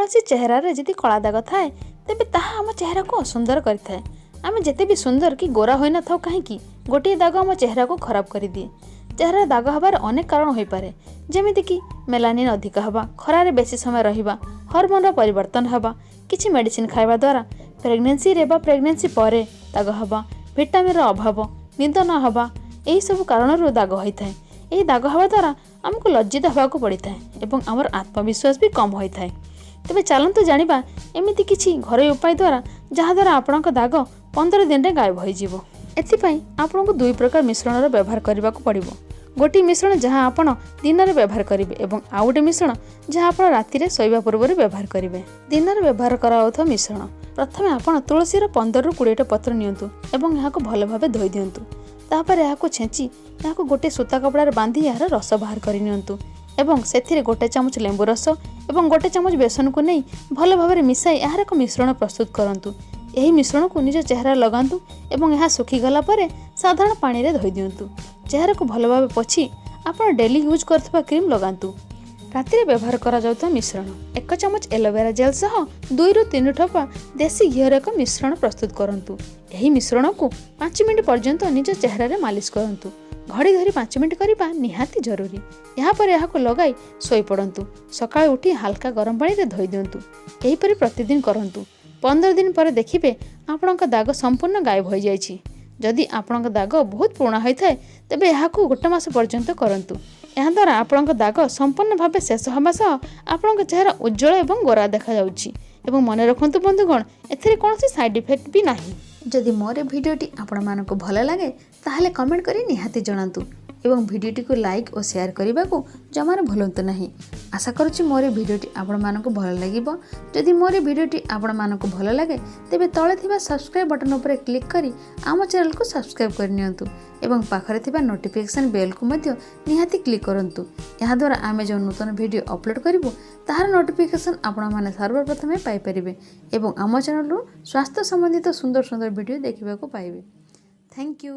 କୌଣସି ଚେହେରାରେ ଯଦି କଳା ଦାଗ ଥାଏ, ତେବେ ତାହା ଆମ ଚେହେରାକୁ ଅସୁନ୍ଦର କରିଥାଏ। ଆମେ ଯେତେ ବି ସୁନ୍ଦର କି ଗୋରା ହୋଇନଥାଉ କାହିଁକି, ଗୋଟିଏ ଦାଗ ଆମ ଚେହେରାକୁ ଖରାପ କରିଦିଏ। ଚେହେରାରେ ଦାଗ ହେବାର ଅନେକ କାରଣ ହୋଇପାରେ, ଯେମିତିକି ମେଲାନିନ୍ ଅଧିକ ହେବା, ଖରାରେ ବେଶୀ ସମୟ ରହିବା, ହରମୋନର ପରିବର୍ତ୍ତନ ହେବା, କିଛି ମେଡ଼ିସିନ ଖାଇବା ଦ୍ୱାରା, ପ୍ରେଗନେନ୍ସିରେ ବା ପ୍ରେଗନେନ୍ସି ପରେ ଦାଗ ହେବା, ଭିଟାମିନ୍ର ଅଭାବ, ନିଦ ନ ହେବା, ଏହିସବୁ କାରଣରୁ ଦାଗ ହୋଇଥାଏ। ଏହି ଦାଗ ହେବା ଦ୍ୱାରା ଆମକୁ ଲଜ୍ଜିତ ହେବାକୁ ପଡ଼ିଥାଏ ଏବଂ ଆମର ଆତ୍ମବିଶ୍ୱାସ ବି କମ୍ ହୋଇଥାଏ। ତେବେ ଚାଲନ୍ତୁ ଜାଣିବା ଏମିତି କିଛି ଘରୋଇ ଉପାୟ ଦ୍ୱାରା, ଯାହାଦ୍ୱାରା ଆପଣଙ୍କ ଦାଗ 15 ଦିନରେ ଗାୟବ ହୋଇଯିବ। ଏଥିପାଇଁ ଆପଣଙ୍କୁ ଦୁଇ ପ୍ରକାର ମିଶ୍ରଣର ବ୍ୟବହାର କରିବାକୁ ପଡ଼ିବ। ଗୋଟିଏ ମିଶ୍ରଣ ଯାହା ଆପଣ ଦିନରେ ବ୍ୟବହାର କରିବେ ଏବଂ ଆଉ ଗୋଟେ ମିଶ୍ରଣ ଯାହା ଆପଣ ରାତିରେ ଶୋଇବା ପୂର୍ବରୁ ବ୍ୟବହାର କରିବେ। ଦିନରେ ବ୍ୟବହାର କରାଯାଉଥିବା ମିଶ୍ରଣ: ପ୍ରଥମେ ଆପଣ ତୁଳସୀର 15ରୁ 20ଟା ପତ୍ର ନିଅନ୍ତୁ ଏବଂ ଏହାକୁ ଭଲ ଭାବେ ଧୋଇ ଦିଅନ୍ତୁ। ତାପରେ ଏହାକୁ ଛେଚି ଏହାକୁ ଗୋଟିଏ ସୂତା କପଡ଼ାରେ ବାନ୍ଧି ଏହାର ରସ ବାହାର କରି ନିଅନ୍ତୁ ଏବଂ ସେଥିରେ ଗୋଟେ ଚାମଚ ଲେମ୍ବୁ ରସ ଏବଂ ଗୋଟେ ଚାମଚ ବେସନକୁ ନେଇ ଭଲ ଭାବରେ ମିଶାଇ ଏହାର ଏକ ମିଶ୍ରଣ ପ୍ରସ୍ତୁତ କରନ୍ତୁ। ଏହି ମିଶ୍ରଣକୁ ନିଜ ଚେହେରାରେ ଲଗାନ୍ତୁ ଏବଂ ଏହା ଶୁଖିଗଲା ପରେ ସାଧାରଣ ପାଣିରେ ଧୋଇ ଦିଅନ୍ତୁ। ଚେହେରାକୁ ଭଲ ଭାବେ ପୋଛି ଆପଣ ଡେଲି ୟୁଜ୍ କରୁଥିବା କ୍ରିମ୍ ଲଗାନ୍ତୁ। ରାତିରେ ବ୍ୟବହାର କରାଯାଉଥିବା ମିଶ୍ରଣ: 1 ଚାମଚ ଏଲୋଭେରା ଜେଲ୍ ସହ 2ରୁ 3 ଠୋପା ଦେଶୀ ଘିଅର ଏକ ମିଶ୍ରଣ ପ୍ରସ୍ତୁତ କରନ୍ତୁ। ଏହି ମିଶ୍ରଣକୁ 5 ମିନିଟ୍ ପର୍ଯ୍ୟନ୍ତ ନିଜ ଚେହେରାରେ ମାଲିସ କରନ୍ତୁ। ଘଡ଼ି ଧରି 5 ମିନିଟ୍ କରିବା ନିହାତି ଜରୁରୀ। ଏହାପରେ ଏହାକୁ ଲଗାଇ ଶୋଇପଡ଼ନ୍ତୁ। ସକାଳୁ ଉଠି ହାଲକା ଗରମ ପାଣିରେ ଧୋଇ ଦିଅନ୍ତୁ। ଏହିପରି ପ୍ରତିଦିନ କରନ୍ତୁ। 15 ଦିନ ପରେ ଦେଖିବେ ଆପଣଙ୍କ ଦାଗ ସମ୍ପୂର୍ଣ୍ଣ ଗାୟବ ହୋଇଯାଇଛି। ଯଦି ଆପଣଙ୍କ ଦାଗ ବହୁତ ପୁରୁଣା ହୋଇଥାଏ, ତେବେ ଏହାକୁ ଗୋଟେ ମାସ ପର୍ଯ୍ୟନ୍ତ କରନ୍ତୁ। ଏହାଦ୍ୱାରା ଆପଣଙ୍କ ଦାଗ ସମ୍ପୂର୍ଣ୍ଣ ଭାବେ ଶେଷ ହେବା ସହ ଆପଣଙ୍କ ଚେହେରା ଉଜ୍ଜଳ ଏବଂ ଗୋରା ଦେଖାଯାଉଛି। ଏବଂ ମନେ ରଖନ୍ତୁ ବନ୍ଧୁଗଣ, ଏଥିରେ କୌଣସି ସାଇଡ଼୍ ଇଫେକ୍ଟ ବି ନାହିଁ। ଯଦି ମୋର ଏ ଭିଡ଼ିଓଟି ଆପଣମାନଙ୍କୁ ଭଲ ଲାଗେ, ତାହେଲେ କମେଣ୍ଟ କରି ନିହାତି ଜଣାନ୍ତୁ ଏବଂ ଭିଡ଼ିଓଟିକୁ ଲାଇକ୍ ଓ ସେୟାର କରିବାକୁ ଜମାରୁ ଭୁଲନ୍ତୁ ନାହିଁ। ଆଶା କରୁଛି ମୋର ଏ ଭିଡ଼ିଓଟି ଆପଣମାନଙ୍କୁ ଭଲ ଲାଗିବ। ଯଦି ମୋର ଏ ଭିଡ଼ିଓଟି ଆପଣମାନଙ୍କୁ ଭଲ ଲାଗେ, ତେବେ ତଳେ ଥିବା ସବସ୍କ୍ରାଇବ୍ ବଟନ୍ ଉପରେ କ୍ଲିକ୍ କରି ଆମ ଚ୍ୟାନେଲକୁ ସବସ୍କ୍ରାଇବ୍ କରିନିଅନ୍ତୁ ଏବଂ ପାଖରେ ଥିବା ନୋଟିଫିକେସନ୍ ବେଲ୍କୁ ମଧ୍ୟ ନିହାତି କ୍ଲିକ୍ କରନ୍ତୁ। ଏହାଦ୍ୱାରା ଆମେ ଯେଉଁ ନୂତନ ଭିଡ଼ିଓ ଅପଲୋଡ଼ କରିବୁ, ତାହାର ନୋଟିଫିକେସନ୍ ଆପଣମାନେ ସର୍ବପ୍ରଥମେ ପାଇପାରିବେ ଏବଂ ଆମ ଚ୍ୟାନେଲରୁ ସ୍ୱାସ୍ଥ୍ୟ ସମ୍ବନ୍ଧିତ ସୁନ୍ଦର ସୁନ୍ଦର ଭିଡ଼ିଓ ଦେଖିବାକୁ ପାଇବେ। Thank you.